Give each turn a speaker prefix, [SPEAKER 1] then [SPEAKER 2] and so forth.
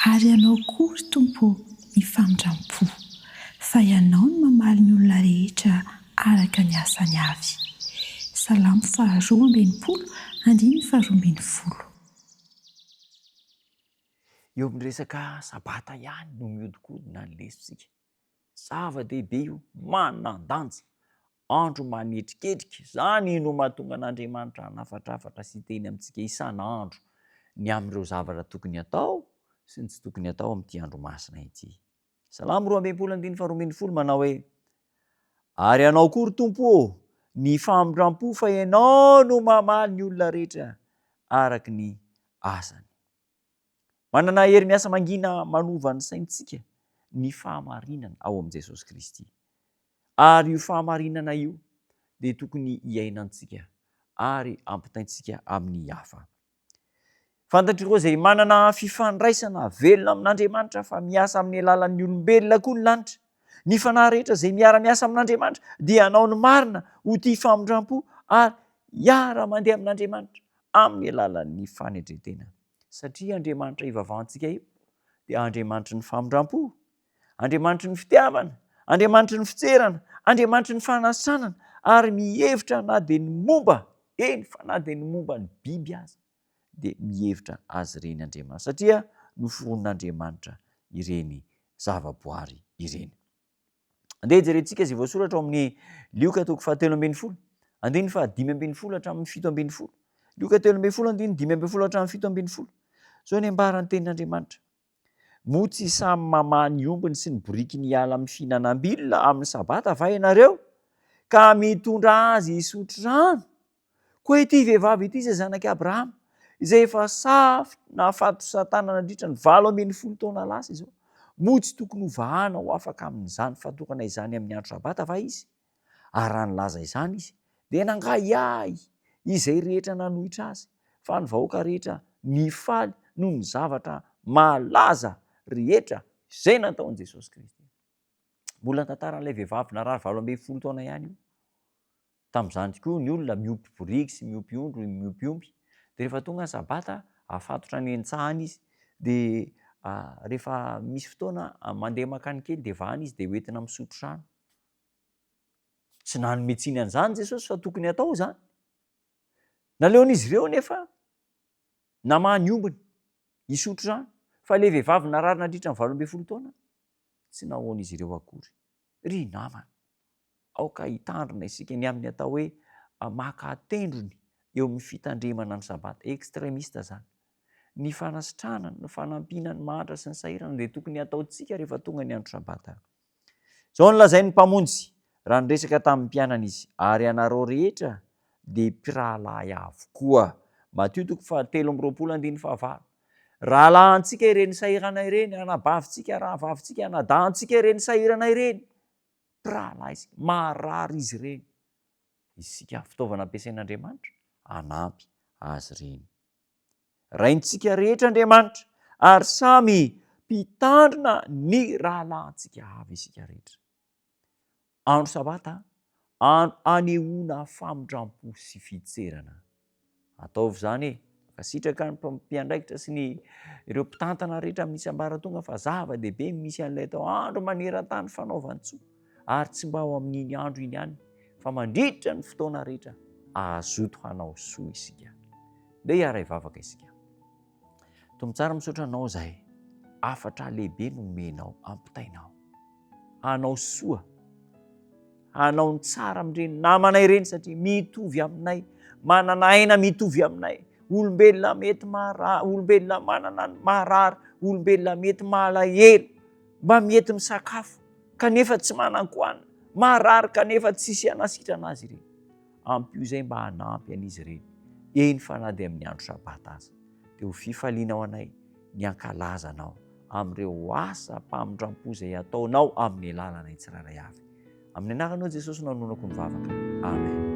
[SPEAKER 1] Ary Ianao koa, ry Tompo ô, ny famindram-po, fa Ianao no mamaly ny olona rehetra araka ny asany avy. Salamo faharoa amby 60, andininy faharoa ambin'ny folo.
[SPEAKER 2] Eo amin'ny resaka sabata ihany no mihodinkodina ny lesontsika. Zava-dehibe io, manan-danja. Andro manetriketrika, izany no mahatonga an'Andriamanitra hanafatrafatra sy hiteny amintsika isan'andro ny amin'ireo zavatra tokony hatao sy ny tsy tokony hatao amin'ity andro masina ity. Salamo 62 andininy faharoa ambin'ny folo manao hoe, Ary Anao koa, ry Tompo ô, ny famindram-po fa Ianao no mamaly ny olona rehetra araka ny asany. Manana hery miasa mangina manova ny saintsika ny fahamarinana ao amin'i Jesosy Kristy. Ary io fahamarinana io dia tokony hiainantsika ary ampitaintsika amin'ny hafa. Fantatr'ireo izay manana fifandraisana velona amin'Andriamanitra fa miasa amin'ny alalan'ny olombelona koa ny lanitra. Ny fanahy rehetra izay miara-miasa amin'Andriamanitra dia hanao ny marina ho tia famindram-po ary hiara-mandeha amin'Andriamanitra amin'ny alalan'ny fanetren-tena. Satria Andriamanitra ivavahantsika io dia Andriamanitry ny famindram-po, Andriamanitry ny fitiavana, Andriamanitry ny fitserana, Andriamanitry ny fanasanana ary mihevitra na dia ny momba, eny fa na dia ny momba ny biby aza dia mihevitra azy ireny Andriamanitra satria noforonin'Andriamanitra ireny zavaboary ireny. Andeha hijerentsika izay voasoratra ao amin'ny Lioka toko fahatelo ambin'ny folo, andininy faha-dimy ambin'ny folo hatramin'ny 17. Lioka 13 andininy 15 hatramin'ny 17. Izao ny ambaran'ny tenin'Andriamanitra. Moa tsy samy mamaha ny ombiny sy ny borikiny hiala amin'ny fihinanam-bilona amin'ny sabata va ianareo, ka mitondra azy hisotro rano? Koa ity vehivavy ity izay zanak'i Abrahama, izay efa safo nahafaty Satana nandritra ny 18 taona lasa izao, moa tsy tokony hovahana ho afaka amin'izany fatorana izany amin'ny andro Sabata va izy? Ary raha nilaza izany izy, dia nangahiahy izay rehetra nanohitra azy, fa ny vahoaka rehetra nifaly noho ny zavatra malaza rehetra izay nataon'i Jesosy Kristy. Mbola ny tantaran'ilay vehivavy narary 18 taona ihany io. Tamin'izany tokoa ny olona miompy boriky sy miompy ondry, miompy omby. Dia rehefa tonga ny sabata, afatotra any an-tsaha any izy. Dia rehefa misy fotoana mandeha mankany kely dia vahana izy dia hoentina misotro rano. Tsy nanome tsiny an'izany Jesosy fa tokony hatao izany. Naleon'izy ireo nefa namaha ny ombiny hisotro rano fa ilay vehivavy narary nandritra ny 18 taona tsy nahoan'izy ireo akory. Ry namana, aoka hitandrina isika ny amin'ny atao hoe maka tendrony eo amin'ny fitandremana ny sabata, extremiste izany. Ny fanasitranana, ny fanampiana ny mahantra sy ny sahirana dia tokony hataontsika rehefa tonga ny andro sabata. Izao no lazain'ny Mpamonjy raha niresaka tamin'ny mpianany izy, ary ianareo rehetra dia mpirahalahy avokoa. Matio toko fahatelo amby roapolo andininy fahavalo. Rahalahintsika ireny sahirana ireny, anabavintsika, rahavavintsika, anadahintsika ireny sahirana ireny. Mpirahalahy isika, marary izy ireny. Isika fitaovana ampiasain'Andriamanitra hanampy azy ireny. Raintsika rehetra Andriamanitra ary samy mpitandrina ny rahalahintsika avy isika rehetra. Andro Sabata, andro anehoana famindram-po sy fitserana. Ataovy izany e! Mankasitraka ny mpiandraikitra sy ny ireo mpitantana rehetra amin'ny isam-baratonga fa zava-dehibe ny misy an'ilay atao andro maneran-tany fanaovan-tsoa ary tsy mba ao amin'iny andro iny ihany fa mandritra ny fotoana rehetra ahazoto hanao soa isika. Ndeha hiara-hivavaka isika. Tompo tsara misaotra anao izahay. Hafatra lehibe no omenao, ampitainao. Hanao soa, hanao ny tsara amin'ireny namana ireny satria mitovy aminay, manana aina mitovy aminay. Olombelona mety marary, olombelona manana ny marary, olombelona mety malahelo, mba mety misakafo kanefa tsy manan-kohanina, marary kanefa tsisy hanasitrana azy ireny. Ampio izay mba hanampy an'izy ireny, eny fa na dia amin'ny andro Sabata aza. Dia ho fifaliana ho anay ny hankalaza Anao amin'ireo asa mpamindram-po izay ataonao amin'ny alalanay tsirairay avy. Amin'ny anaranao Jesosy no anonako ny vavaka. Amen.